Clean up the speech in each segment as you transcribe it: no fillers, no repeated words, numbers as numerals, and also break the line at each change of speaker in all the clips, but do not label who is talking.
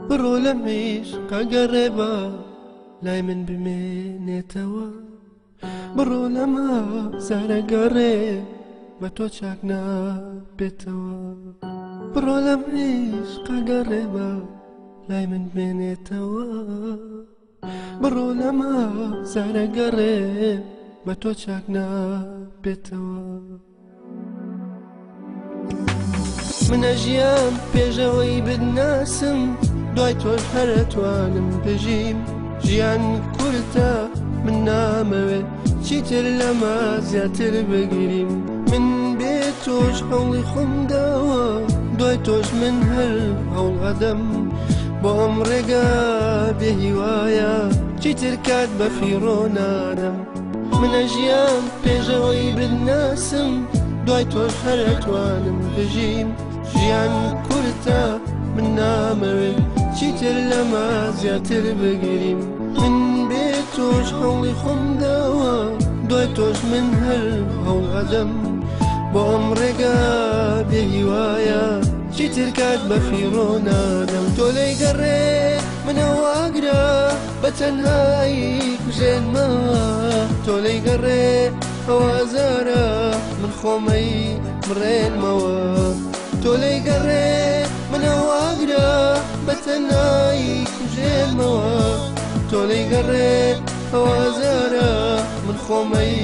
بڕۆ لەم عیشقە گەڕێ با لای من بمێنێتەوە، بڕۆ لەم ئازارە گەڕێ بە تۆ چاک نابێتەوە. بڕۆ لەم عیشقە گەڕێ با لای من بمێنێتەوە، بڕۆ لەم ئازارە گەڕێ بە تۆ چاک نابێتەوە. منە ژیان پێشەوەی بناسم، دوای تۆش هەرەتوانم بژیم. ژیان کورتە من نامەوێت چیتر لەمە زیاتر بگیریم. من بێ تۆش هەوڵی خۆم داوە، دوای تۆش من هەر هەوڵ ئەدەم. بۆ ئەم ڕێگا بێهیوایە چیتر کات بە فیڕۆ نادەم. منە ژیان پێشەوەی بناسم، دوای تۆش هەرەتوانم بژیم. ژیان کورتە من نامەوێت چیتر لەمە زیاتر بگیریم. من بێ تۆش هەوڵی خۆم داوە، دوای تۆش من هەر هەوڵ ئەدەم. بۆ ئەم ڕێگا بێهیوایە چیتر کات بە فیڕۆ نادەم. تۆ لێی گەڕێ منەوە ئاگرە بە تەنهایی کوژێنمەوە، تۆ لێی گەڕێ ئەوە ئازارە من خۆمەی مڕێنمەوە. تۆ لێی گەڕێ منەوە ئاگرە بە تەنهایی کوژێنمەوە، تۆ لێی گەڕێ ئەوە ئازارە من خۆمەی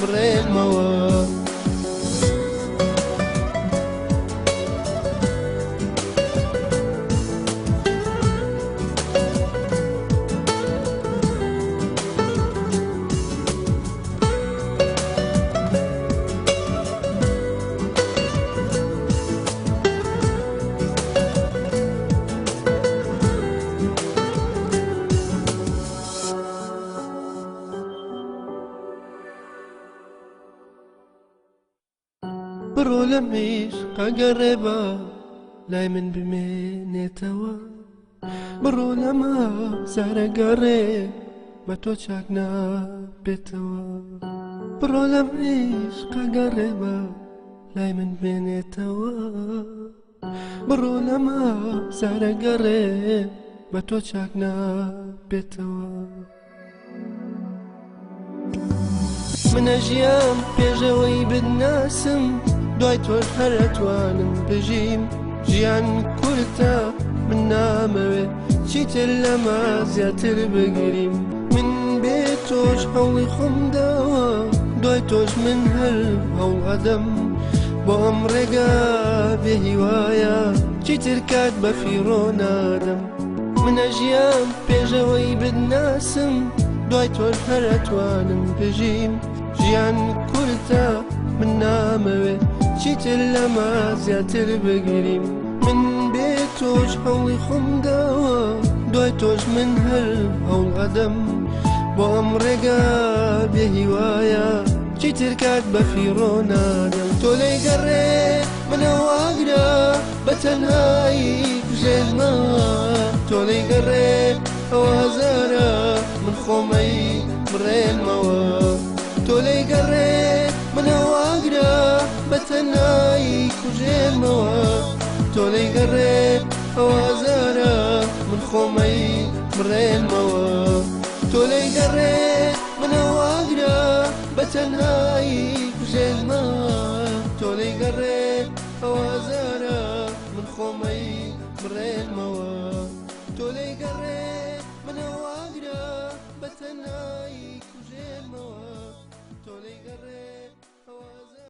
مڕێنمەوە. بڕۆ لەم عیشقە گەڕێ با لای من بمێنێتەوە، بڕۆ لەم ئازارە گەڕێ بە تۆ چاک نابێتەوە. بڕۆ لەم عیشقە گەڕێ با لای من بمێنێتەوە، بڕۆ لەم ئازارە گەڕێ بە تۆ چاک نابێتەوە. منە ژیان پێشەوەی بناسم، دوای تۆش هەرەتوانم بژیم. ژیان کورتە من نامەوێت چیتر لەمە زیاتر بگیریم. من بێ تۆش هەوڵی خۆم داوە، دوای تۆش من هەر هەوڵ ئەدەم. بۆ ئەم ڕێگا بێهیوایە چیتر کات بە فیڕۆ نادەم. منە ژیان پێشەوەی بناسم، دوای تۆش هەرەتوانم بژیم. ژیان کورتە من نامەوێت چیتر لەمە زیاتر بگیریم. من بێ تۆش هەوڵی خۆم داوە، دوای تۆش من هەر هەوڵ ئەدەم. بۆ ئەم ڕێگا بێهیوایە چیتر کات بە فیڕۆ نادەم. تۆ لێی گەڕێ منەوە ئاگرە بە تەنهایی کوژێنمەوە، تۆ لێی گەڕێ ئەوە ئازارە من خۆمەی مڕێنمەوە. تۆ لێی گەڕێ منەوە ئاگرە بە تەنهایی کوژێنمەوە، تۆ لێی گەڕێ ئەوە ئازارە من خۆمەی مڕێنمەوە. تۆ لێی گەڕێ منەوە ئاگرە بە تەنهایی کوژێنمەوە، تۆ لێی گەڕێ ئەوە ئازارە من خۆمەی مڕێنمەوە.